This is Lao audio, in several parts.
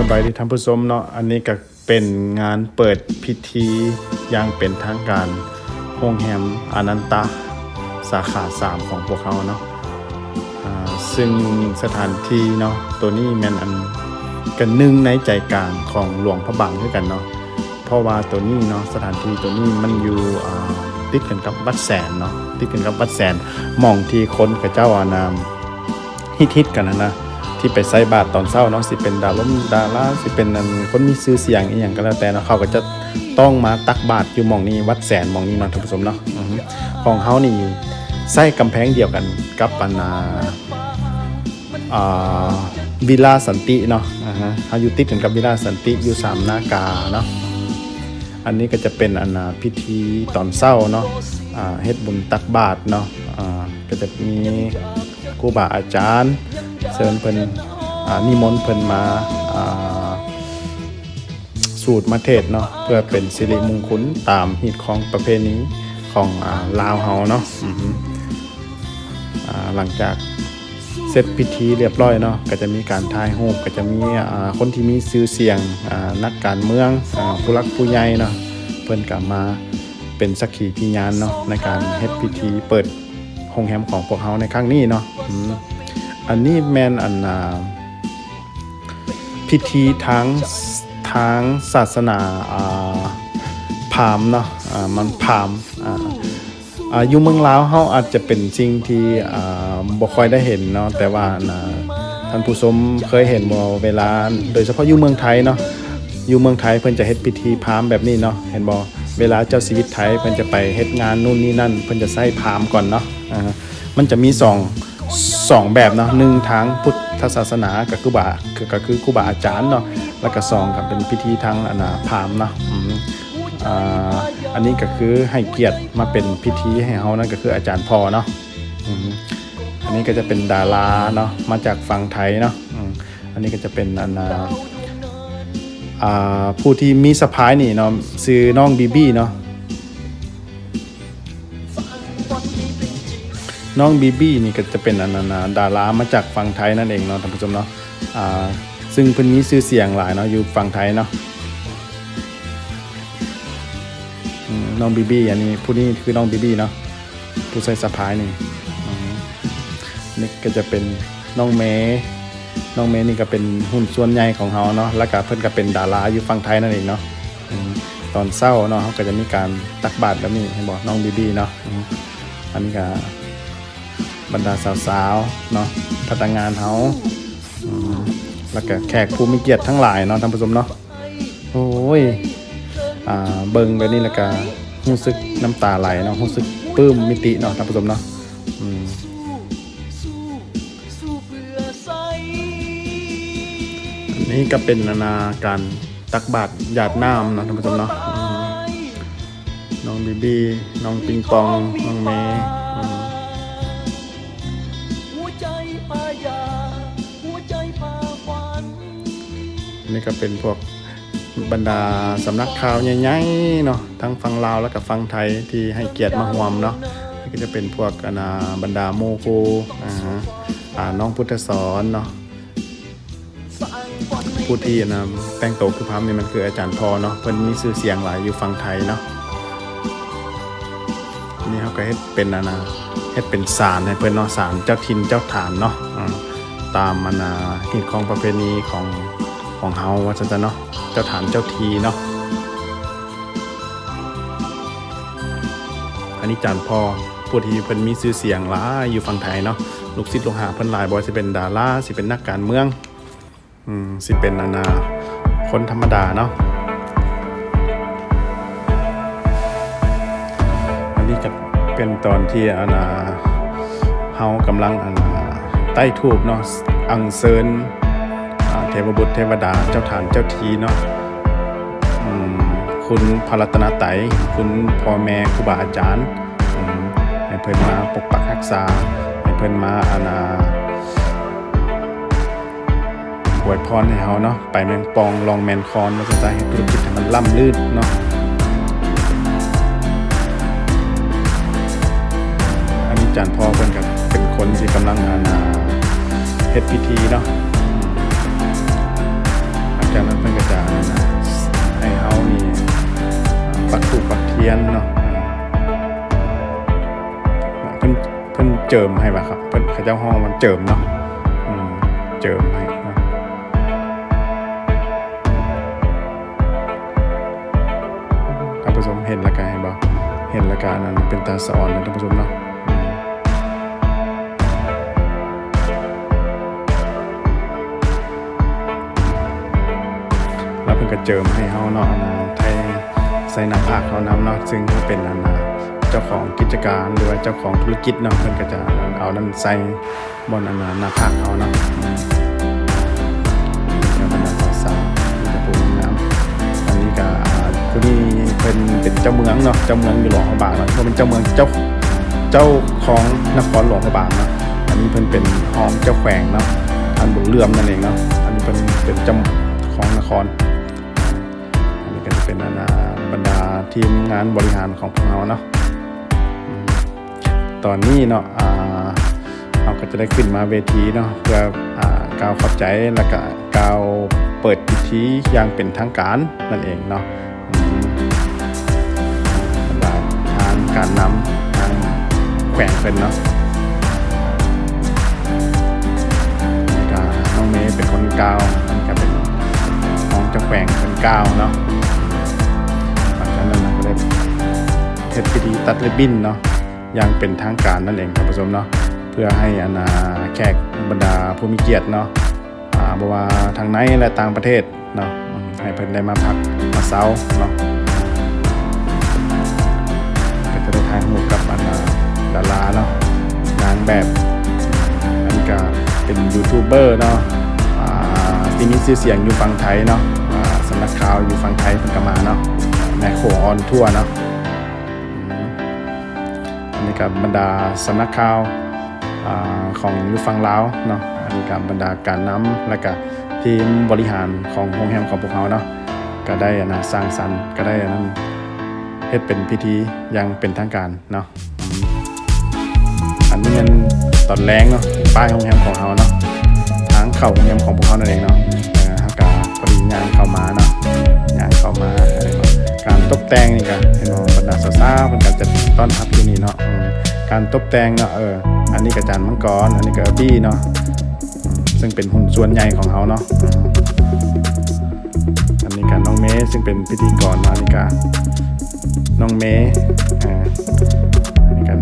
ສະບາຍດີທ່ານຜູ້ຊົມເນາະ, ອັນນີ້ກໍເປັນງານເປີດພິທີຢ່າງເປັນທາງການໂຮງແຮມອານັນຕາສາຂາສາມຂອງພວກເຮົາເນາະ. ອາ ຊຶ່ງສະຖານທີ່ເນາະ ໂຕນີ້ແມ່ນອັນ ກໍໜຶ່ງໃນໃຈກາງຂອງຫຼວງພະບາງຄືກັນເນາະ. ເພາະວ່າໂຕນີ້ເນາະ ສະຖານທີ່ໂຕນີ້ມັນຢູ່ ອ່າ ຕິດກັນກັບວັດແສນເນາະ, ຕິດກັນກັບວັດແສນ ໝ່ອງທີ່ຄົນເຂົາເຈົ້າ ອັນ ອ່າ ຮິດໆ ກັນຫັ້ນນະ ທີ່ໄປໃສ່ບາດຕອນເຊົ້າເນາະ, ຊິເປັນດາລົມດາລາ ຊິເປັນ ອັນ ຄົນມີຊື່ສຽງອີ່ຫຍັງກໍແລ້ວແຕ່ເນາະ, ເຂົາກໍຈະຕ້ອງມາຕັກບາດຢູ່ໝ່ອງນີ້ ວັດແສນໝ່ອງນີ້ເນາະທ່ານຜູ້ຊົມເນາະ. ອື ຂອງເຮົານີ້ໃຊ້ກຳແພງດຽວກັນກັບ ອັນ ອ່າ ອ່າ ວິລາສັນຕິເນາະ. ອາຮະ ເຮົາຢູ່ຕິດກັນກັບວິລາສັນຕິ ຢູ່ສາມນາກາເນາະ. ອັນນີ້ກໍຈະເປັນ ອັນ ອ່າ ພິທີຕອນເຊົ້າເນາະ, ອ່າ ເຮັດບຸນຕັກບາດເນາະ. ອ່າ ກໍຈະມີຄູບາອາຈານເຊີນເພິ່ນ ອ່າ ນິມົນເພິ່ນມາ ອ່າ ສູດມາເທດເນາະ ເພື່ອເປັນສິລິມຸງຄຸນຕາມຮີດຄອງປະເພນີຂອງ ອ່າ ລາວເຮົາເນາະ. ອື ອ່າ ຫຼັງຈາກເສັດພິທີລຽບລ້ອຍເນາະ ກໍຈະມີການຖ່າຍຮູບ, ກໍຈະມີ ອ່າ ຄົນທີ່ມີຊື່ສຽງ ອ່າ ນັກການເມືອງ ອ່າ ຜູ້ຫຼັກຜູ້ໃຫຍ່ເນາະ ເພິ່ນກໍມາເປັນສັກຂີພິຍານເນາະ ໃນການເຮັດພິທີເປີດໂຮງແຮມຂອງພວກເຮົາໃນຄັ້ງນີ້ເນາະ. ອື ອັນນີ້ແມ່ນ ອັນ ອ່າ ພິທີທາງ ທາງສາສະໜາ ອ່າ ພາມເນາະ, ອ່າ ມັນພາມ ອ່າ ອ່າ ຢູ່ເມືອງລາວເຮົາອາດຈະເປັນສິ່ງທີ່ ອ່າ ບໍ່ຄ່ອຍໄດ້ເຫັນເນາະ, ແຕ່ວ່າ ອ່າ ທ່ານຜູ້ຊົມເຄີຍເຫັນບໍ່ ເວລາ ໂດຍສະເພາະຢູ່ເມືອງໄທເນາະ, ຢູ່ເມືອງໄທເພິ່ນຈະເຮັດພິທີພາມແບບນີ້ເນາະ, ເຫັນບໍ່? ເວລາເຈົ້າຊີວິດໄທເພິ່ນຈະໄປເຮັດງານນູ່ນນີ້ນັ້ນ ເພິ່ນຈະໃຊ້ພາມກ່ອນເນາະ. ອ່າ ມັນຈະມີສອງ ສອງແບບເນາະ, ໜຶ່ງທາງພຸດທະສາສະໜາ ກໍຄືບາ ກໍຄືຄູບາອາຈານເນາະ, ແລ້ວກໍສອງກໍເປັນພິທີທາງ ອັນ ພາມເນາະ. ອື ອ່າ ອັນນີ້ກໍຄືໃຫ້ກຽດມາເປັນພິທີໃຫ້ເຮົານັ້ນ ກໍຄືອາຈານພໍ່ເນາະ. ອື ອັນນີ້ກໍຈະເປັນດາລາເນາະ ມາຈາກຝັ່ງໄທເນາະ. ອື ອັນນີ້ກໍຈະເປັນ ອັນ ອ່າ ອ່າ ຜູ້ທີ່ມີສະພາຍນີ້ເນາະ ຊື່ນ້ອງບີບີເນາະ. ນ້ອງບີບີນີ້ກໍຈະເປັນ ອັນ ອັນ ອ່າ ດາລາມາຈາກຝັ່ງໄທນັ້ນເອງເນາະທ່ານຜູ້ຊົມເນາະ, ອ່າ ຊຶ່ງເພິ່ນມີຊື່ສຽງຫຼາຍເນາະ ຢູ່ຝັ່ງໄທເນາະ. ອືມ ນ້ອງບີບີ ອັນນີ້ ຜູ້ນີ້ຄືນ້ອງບີບີເນາະ ຜູ້ໃສ່ສະພາຍນີ້. ອືມ ນີ້ກໍຈະເປັນນ້ອງເມ, ນ້ອງເມນີ້ກໍເປັນຫຸ້ນສ່ວນໃຫຍ່ຂອງເຮົາເນາະ ແລ້ວກໍເພິ່ນກໍເປັນດາລາຢູ່ຝັ່ງໄທນັ້ນເອງເນາະ. ອືມ ຕອນເຊົ້າເນາະ ເຮົາກໍຈະມີການຕັກບາດແບບນີ້ ເຫັນບໍ່ ນ້ອງບີບີເນາະ. ອືມ ອັນນີ້ກໍບັນດາສາວໆເນາະ ພະນັກງານເຮົາ ອືມ ແລ້ວກໍແຂກຜູ້ມີກຽດທັງຫຼາຍເນາະທ່ານຜູ້ຊົມເນາະ. ໂອ້ຍ ອ່າ ເບິ່ງແບບນີ້ແລ້ວກໍຮູ້ສຶກນ້ຳຕາໄຫຼເນາະ ຮູ້ສຶກປຶ້ມປີຕິເນາະທ່ານຜູ້ຊົມເນາະ. ອືມ ອັນນີ້ກໍເປັນ ອັນນ່າ ການຕັກບາດຫຍາດນ້ຳເນາະທ່ານຜູ້ຊົມເນາະ. ອືມ ນ້ອງບີບີ ນ້ອງປິງປອງ ນ້ອງເມ. ອືມ ນີ້ກໍເປັນພວກບັນດາສຳນັກຂ່າວໃຫຍ່ໆເນາະ ທັງຝັ່ງລາວ ແລ້ວກໍຝັ່ງໄທ ທີ່ໃຫ້ກຽດມາຮ່ວມເນາະ. ນີ້ກໍຈະເປັນພວກ ອັນນ່າ ບັນດາໝູ່ຄູ່ ອ່າ ອ່າ ນ້ອງພຸດທະສອນເນາະ. ຜູ້ທີ່ ອັນນ່າ ແຕ່ງໂຕຄືພາມນີ້ ມັນຄືອາຈານພໍເນາະ ເພິ່ນມີຊື່ສຽງຫຼາຍຢູ່ຝັ່ງໄທເນາະ. ນີ້ເຮົາກໍເຮັດເປັນ ອັນນ່າ ເຮັດເປັນສານໃຫ້ເພິ່ນເນາະ ສານເຈົ້າຖິ່ນເຈົ້າຖານເນາະ. ອ່າ ຕາມ ອັນນ່າ ຮີດຄອງປະເພນີຂອງ ຂອງເຮົາວ່າຊັ້ນຊະເນາະ ເຈົ້າຖານເຈົ້າທີ່ເນາະ. ອັນນີ້ຈານພໍ່ ຜູ້ທີ່ເພິ່ນມີຊື່ສຽງຫຼາຍຢູ່ຝັ່ງໄທເນາະ ລູກສິດລູກຫາເພິ່ນຫຼາຍ ບໍ່ວ່າຊິເປັນດາລາ ຊິເປັນນັກການເມືອງ ອືມ ຊິເປັນ ອັນນ່າ ຄົນທຳມະດາເນາະ. ອັນນີ້ຈະເປັນຕອນທີ່ ອັນນ່າ ເຮົາກຳລັງ ອັນນ່າ ໄຕ້ທູບເນາະ ອັນເຊີນ ອ່າ ເທວະບຸດເທວະດາ ເຈົ້າຖານເຈົ້າທີ່ເນາະ ອືມ ຄຸນພະລັດຕະນະໄຕ ຄຸນພໍ່ແມ່ຄູບາອາຈານ ອືມ ໃຫ້ເພິ່ນມາປົກປັກຮັກສາ ໃຫ້ເພິ່ນມາ ອັນນ່າ ອວຍພອນໃຫ້ເຮົາເນາະ ໄປແມ່ນປ່ອງລ່ອງແມ່ນຄອນ ແລ້ວກໍຈະເຮັດທຸລະກິດໃຫ້ມັນລ່ຳລື່ນເນາະ. ອັນນີ້ຈານພໍ່ເພິ່ນກໍເປັນຄົນທີ່ກຳລັງ ອັນນ່າ ເຮັດພິທີເນາະ ອືມ ຫຼັງ ຈາກນັ້ນເພິ່ນກໍຈະໃຫ້ເຮົານີ້ປັກທູບປັກທຽນເນາະ. ເພິ່ນ ເພິ່ນເຈີມໃຫ້ວ່າ ເພິ່ນ ເຂົາເຈົ້າຮ້ອງວ່າເຈີມເນາະ. ອືມ ເຈີມໃຫ້ເນາະ. ທ່ານຜູ້ຊົມເຫັນແລ້ວກະ ເຫັນບໍ່? ເຫັນແລ້ວກະອັນນັ້ນ ເປັນຕາສະອອນເນາະທ່ານຜູ້ຊົມເນາະ. ແລ້ວເພິ່ນກໍເຈີມໃຫ້ເຮົາເນາະ ອັນນາ ໄທ ໃສ່ໜ້າຜາກເຮົານຳເນາະ, ຊຶ່ງເປັນອັນນາ ເຈົ້າຂອງກິດຈະການ ຫຼືວ່າເຈົ້າຂອງທຸລະກິດເນາະ, ເພິ່ນກໍຈະເອົານັ້ນໃສ່ ບ່ອນອັນໜ້າ ໜ້າຜາກເຮົາເນາະ. ແລ້ວບັນດາສາວໆ ມີແຕ່ຜູ້ງາມ. ອັນນີ້ກະ ອ່າ ຜູ້ນີ້ເພິ່ນເປັນເຈົ້າເມືອງເນາະ, ເຈົ້າເມືອງຢູ່ຫຼວງພະບາງເນາະ, ບໍ່ແມ່ນເຈົ້າເມືອງ ເຈົ້າ ເຈົ້າຄອງນະຄອນຫຼວງພະບາງເນາະ. ອັນນີ້ເພິ່ນເປັນຮອງເຈົ້າແຂວງເນາະ, ທ່ານບຸນເລື່ອມນັ້ນເອງເນາະ. ອັນນີ້ເພິ່ນເປັນເຈົ້າຄອງນະຄອນ. ອັນນີ້ກໍຈະເປັນອັນນາ ບັນດາທີມງານບໍລິຫານຂອງພວກເຮົາເນາະ. ຕອນນີ້ເນາະ ອ່າ ເຮົາກໍຈະໄດ້ຂຶ້ນມາເວທີເນາະ ເພື່ອ ອ່າ ກ່າວຂອບໃຈ ແລ້ວກະກ່າວເປີດພິທີຢ່າງເປັນທາງການນັ້ນເອງເນາະ. ອືມ ບັນດາທາງການນຳທາງແຂວງເພິ່ນເນາະ. ແລ້ວກະນ້ອງເມເປັນຄົນກ່າວ ອັນນີ້ກະເປັນຮອງເຈົ້າແຂວງເພິ່ນກ່າວເນາະ. ຫຼັງຈາກນັ້ນເຮົາກໍໄດ້ເຮັດພິທີຕັດລິບບິນເນາະ ຢ່າງເປັນທາງການນັ້ນເອງທ່ານຜູ້ຊົມເນາະ, ເພື່ອໃຫ້ອັນນາ ແຂກບັນດາຜູ້ມີກຽດເນາະ ອ່າ ບໍ່ວ່າທາງໃນ ແລະ ຕ່າງປະເທດເນາະ ອືມ ໃຫ້ເພິ່ນໄດ້ມາພັກມາເຊົາເນາະ. ກໍຈະໄດ້ຖ່າຍຮູບກັບອັນນາ ດາລາເນາະ ນາງແບບ ອັນນີ້ກະເປັນຢູທູບເບີເນາະ ອ່າ ທີ່ມີຊື່ສຽງຢູ່ຝັ່ງໄທເນາະ, ອ່າ ສຳນັກຂ່າວຢູ່ຝັ່ງໄທເພິ່ນກໍມາເນາະ, ແມ່ໂຂງອອນທົວເນາະ. ອືມ ອັນນີ້ກໍບັນດາສຳນັກຂ່າວ ອ່າ ຂອງຢູ່ຝັ່ງລາວເນາະ, ອັນນີ້ກໍບັນດາການນຳ ແລະກະທີມບໍລິຫານຂອງໂຮງແຮມຂອງພວກເຮົາເນາະ ກໍໄດ້ອັນນາ ສ້າງສັນ ກໍໄດ້ອັນນັ້ນ ເຮັດເປັນພິທີຢ່າງເປັນທາງການເນາະ. ອືມ ອັນນີ້ແມ່ນຕອນແລງເນາະ, ປ້າຍໂຮງແຮມຂອງເຮົາເນາະ, ທາງເຂົ້າໂຮງແຮມຂອງພວກເຮົານັ້ນເອງເນາະ. ເອີ ເຮົາກະພໍດີຍ່າງເຂົ້າມາເນາະ, ຍ່າງເຂົ້າມາ ການຕົບແຕ່ງນີ້ກະເຫັນບໍ່, ບັນດາສາວໆ ເພິ່ນກະຈະຕ້ອນຮັບຢູ່ນີ້ເນາະ. ອືມ ການຕົບແຕ່ງເນາະ ເອີ ອັນນີ້ກະຈານມັງກອນ, ອັນນີ້ກະເອີປີ້ເນາະ ຊຶ່ງເປັນຫຸ້ນສ່ວນໃຫຍ່ຂອງເຮົາເນາະ. ອືມ ອັນນີ້ກະນ້ອງເມ ຊຶ່ງເປັນພິທີກອນເນາະ, ອັນນີ້ກະນ້ອງເມ ເອີ ອັນນີ້ກະ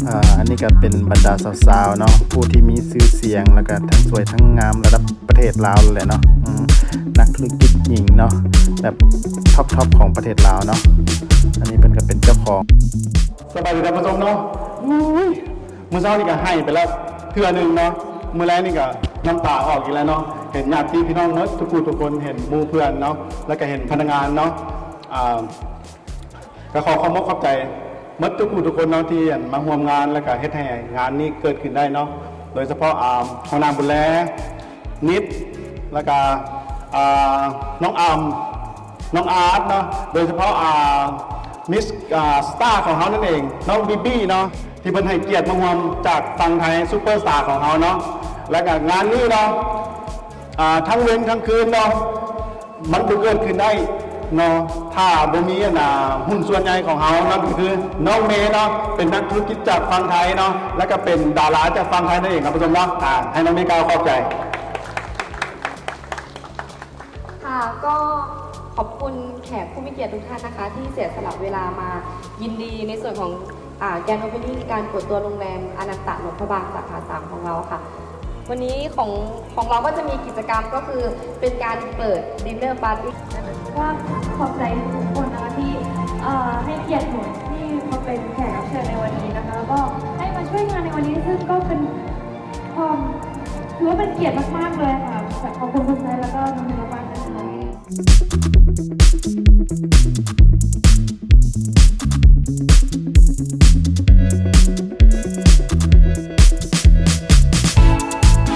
ອ່າ ອັນນີ້ກະເປັນບັນດາສາວໆເນາະ ຜູ້ທີ່ມີຊື່ສຽງ ແລ້ວກະທັງສວຍທັງງາມລະດັບປະເທດລາວແຫຼະເນາະ. ອືມ ນັກທຸລະກິດຍິງເນາະ ແບບທັອບໆຂອງປະເທດລາວເນາະ. ອັນນີ້ເພິ່ນກະເປັນເຈົ້າຂອງ ສະບາຍດີທ່ານຜູ້ຊົມເນາະ. ໂອ້ຍ ມື້ເຊົ້ານີ້ກະໄຫ້ໄປແລ້ວເທື່ອໜຶ່ງເນາະ, ມື້ແລງນີ້ກະນ້ຳຕາອອກອີກແລ້ວເນາະ, ເຫັນຍາດຕິພີ່ນ້ອງໝົດທຸກຜູ້ທຸກຄົນ, ເຫັນໝູ່ເພື່ອນເນາະ ແລ້ວກະເຫັນພະນັກງານເນາະ. ອ່າ ກະຂໍຂອບອົກຂອບໃຈໝົດທຸກຜູ້ທຸກຄົນເນາະ ທີ່ ອັນ ມາຮ່ວມງານ ແລ້ວກະເຮັດໃຫ້ງານນີ້ເກີດຂຶ້ນໄດ້ເນາະ, ໂດຍສະເພາະ ອ່າ ຫົວໜ້າບຸນແລ ນິດ ແລ້ວກະ ອ່າ ນ້ອງອຳ ນ້ອງອາດເນາະ, ໂດຍສະເພາະ ອ່າ ມິສ ອ່າ ສະຕາຂອງເຮົານັ້ນເອງ ນ້ອງບີບີເນາະ ທີ່ເພິ່ນໃຫ້ກຽດມາຮ່ວມຈາກຝັ່ງໄທ ຊຸບເປີສະຕາຂອງເຮົາເນາະ. ແລ້ວກະງານນີ້ເນາະ ອ່າ ທັງເວັນທັງຄືນເນາະ ມັນບໍ່ເກີດຂຶ້ນໄດ້ເນາະ ຖ້າບໍ່ມີ ອັນ ອ່າ ຫຸ້ນສ່ວນໃຫຍ່ຂອງເຮົາ ນັ້ນກໍຄືນ້ອງເມເນາະ ເປັນນັກທຸລະກິດຈາກຝັ່ງໄທເນາະ ແລ້ວກະເປັນດາລາຈາກຝັ່ງໄທນັ້ນເອງ ທ່ານຜູ້ຊົມເນາະ. ອ່າ ໃຫ້ນ້ອງເມກ່າວຂອບໃຈ. ค่ะ ก็ขอบคุณแขกผู้มีเกียรติทุกท่านนะคะ ที่เสียสละเวลามายินดีในส่วนของ อ่า Grand Opening การเปิดตัวโรงแรมอนันตะหลวงพระบางสาขาสามของเราค่ะ วันนี้ของ ของเราก็จะมีกิจกรรมก็คือเป็นการเปิด dinner party ก็ขอบใจทุกคนนะคะที่ เอ่อ ให้เกียรติหนูที่มาเป็นแขกรับเชิญในวันนี้นะคะ แล้วก็ให้มาช่วยงานในวันนี้ ซึ่งก็เป็น ความ ถือว่าเป็นเกียรติมากๆเลยค่ะ ขอบคุณคุณแซคแล้วก็น้องเมย์มากๆนะคะ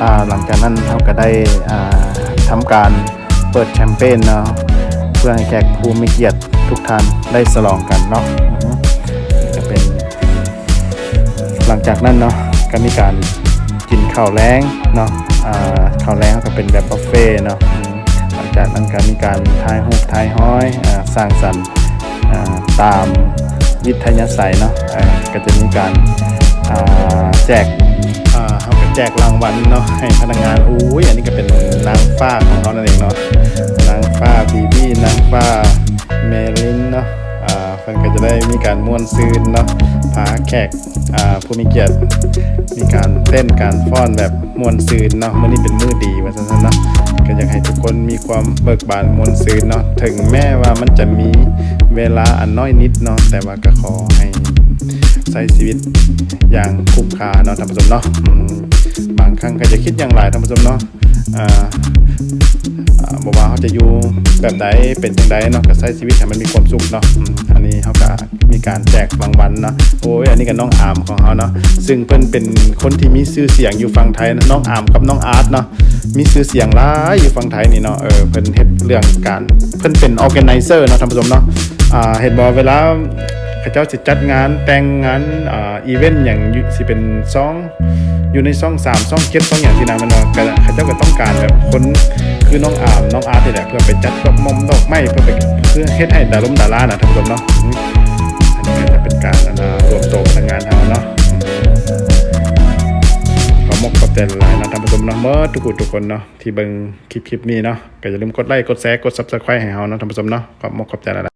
ອ່າ ຫຼັງຈາກນັ້ນເຮົາກໍໄດ້ ອ່າ ທຳການເປີດແຊມເປນເນາະ ເພື່ອໃຫ້ແຂກຜູ້ມີກຽດທຸກທ່ານໄດ້ສະຫຼອງກັນເນາະ. ອື ກໍເປັນ ຫຼັງຈາກນັ້ນເນາະ ກໍມີການ ກິນເຂົ້າແລງເນາະ ອ່າ ເຂົ້າແລງກໍເປັນແບບບຸບເຟເນາະ ອືມ ຫຼັງຈາກນັ້ນກໍມີການຖ່າຍຮູບຖ່າຍຮອຍ ອ່າ ສ້າງສັນ ອ່າ ຕາມວິທະຍາໄສເນາະ ອ່າ ກໍຈະມີການ ອ່າ ແຈກ ອ່າ ເຮົາກໍແຈກລາງວັນເນາະໃຫ້ພະນັກງານ ໂອ້ຍ ອັນນີ້ກໍເປັນນາງຟ້າຂອງເຮົານັ້ນເອງເນາະ ນາງຟ້າບີບີ ນາງຟ້າເມລິນເນາະ ອ່າ ເພິ່ນກໍຈະໄດ້ມີການມ່ວນຊື່ນເນາະ ພາແຂກ ອ່າ ຜູ້ມີກຽດ ມີການເຕັ້ນການຟ້ອນແບບມ່ວນຊື່ນເນາະ ມື້ນີ້ເປັນມື້ດີວ່າຊັ້ນເນາະ ກໍຢາກໃຫ້ທຸກຄົນມີຄວາມເບີກບານມ່ວນຊື່ນເນາະ ເຖິງແມ້ວ່າມັນຈະມີເວລາອັນນ້ອຍນິດເນາະ ແຕ່ວ່າກໍຂໍໃຫ້ໃຊ້ຊີວິດຢ່າງຄຸ້ມຄ່າເນາະທ່ານຜູ້ຊົມເນາະ ອືມ ບາງຄັ້ງກໍຢ່າຄິດຫຍັງຫຼາຍທ່ານຜູ້ຊົມເນາະ ອ່າ ອ່າ ບໍ່ວ່າເຮົາຈະຢູ່ແບບໃດ ເປັນຈັ່ງໃດເນາະ ກໍໃຊ້ຊີວິດໃຫ້ມັນມີຄວາມສຸກເນາະ ອືມ ອັນນີ້ເຮົາກໍມີການແຈກລາງວັນເນາະ ໂອ້ຍ ອັນນີ້ກໍນ້ອງອາມຂອງເຮົາເນາະ ຊຶ່ງເພິ່ນເປັນຄົນທີ່ມີຊື່ສຽງຢູ່ຝັ່ງໄທເນາະ ນ້ອງອາມກັບນ້ອງອາດເນາະ ມີຊື່ສຽງຫຼາຍຢູ່ຝັ່ງໄທນີ້ເນາະ ເອີ ເພິ່ນເຮັດເລື່ອງການ ເພິ່ນເປັນ organizer ເນາະທ່ານຜູ້ຊົມເນາະ ອ່າ ເຫັນບໍ່ ເວລາເຂົາເຈົ້າຊິຈັດງານແຕ່ງງານ ອ່າ ອີເວັນຫຍັງ ຢູ່ ຊິເປັນຊ່ອງ ຢູ່ໃນຊ່ອງສາມ ຊ່ອງເຈັດ ຊ່ອງຫຍັງຊີ້ນະ ແມ່ນບໍ່ ກໍເຂົາເຈົ້າກໍຕ້ອງການແບບຄົນຄືນ້ອງອາມ ນ້ອງອາດນີ້ແຫຼະ ເພື່ອໄປຈັດດອກໝອມດອກໄມ້ ເພື່ອໄປ ເພື່ອເຮັດໃຫ້ດາລົງດາລານະທ່ານຜູ້ຊົມເນາະ ອືມ ອັນນີ້ກໍຈະເປັນການ ອັນ ລວມໂຕພະນັກງານເຮົາເນາະ ຂໍຂອບອົກຂອບໃຈຫຼາຍໆເນາະທ່ານຜູ້ຊົມເນາະ ໝົດທຸກຜູ້ທຸກຄົນເນາະ ທີ່ເບິ່ງຄລິບໆນີ້ເນາະ ກໍຢ່າລືມກົດໄລ້ ກົດແຊ ກົດ Subscribe ໃຫ້ເຮົາເນາະທ່ານຜູ້ຊົມເນາະ ຂອບອົກຂອບໃຈຫຼາຍໆ.